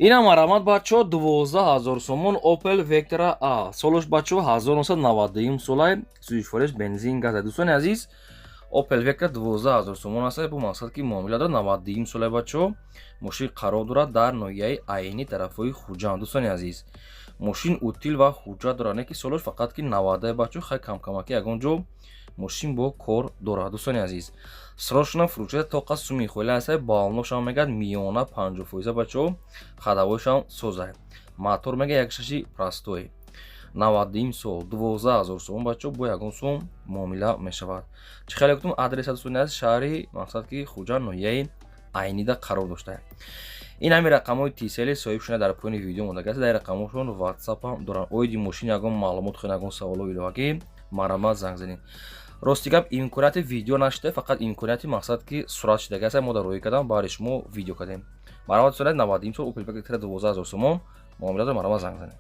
Инам марҳамат, бачаҳо, 12 000 сомон Opel Vectra A. Солаш, бачаҳо, 1991 солай, сӯзишвориш бензин, газ. Дӯстони азиз, Opel Vectra 12 000 сомон аст, бо мақсад ки муомила дорад, 91 солай, бачаҳо. Мошин қарор дорад дар ноҳияи Айнӣ, тарафҳои Хуҷанд. Дӯстони азиз, мошин утил ва ҳуҷҷат дорад, не ки солаш фақат ки 90, бачаҳо. Хай, камкамаки ягон ҷо мошин бо кор дорад. Дӯстони азиз, срочно фурӯшида тоқа суми хоила ҳастай. Баллоношам мегӯяд, миёна 50%, бачаҳо, ходовойшам созай. Мотор мега 1,6 простой. 90 сол, 12 000 сомон, бачаҳо, бо ягон сум муомила мешавад. Чӣ хеле гуфтум, адреса, дӯстони азиз, шаҳри мақсад ки Хуҷанд, ноҳияи Айнида қарор дошта. Ин ҳамин рақамҳои Тисели соҳиб шуна дар поёни видео мондагааст. Дар рақамҳошон Ватсапам доранд. Оиди мошин ягон маълумот хоҳед, ягон саволо, иловагӣ, марҳамат, занг занед. Рости гап, имконияти видео нашуда, фақат имконияти мақсад ки сурат шудагааст. Мо дар роҳӣ кардам, баъди шумо видео кардем. Марҳамат, дӯстони, 91 сол Opel Vectra, 12 000 сомон муомила дорад, марҳамат, занг занед.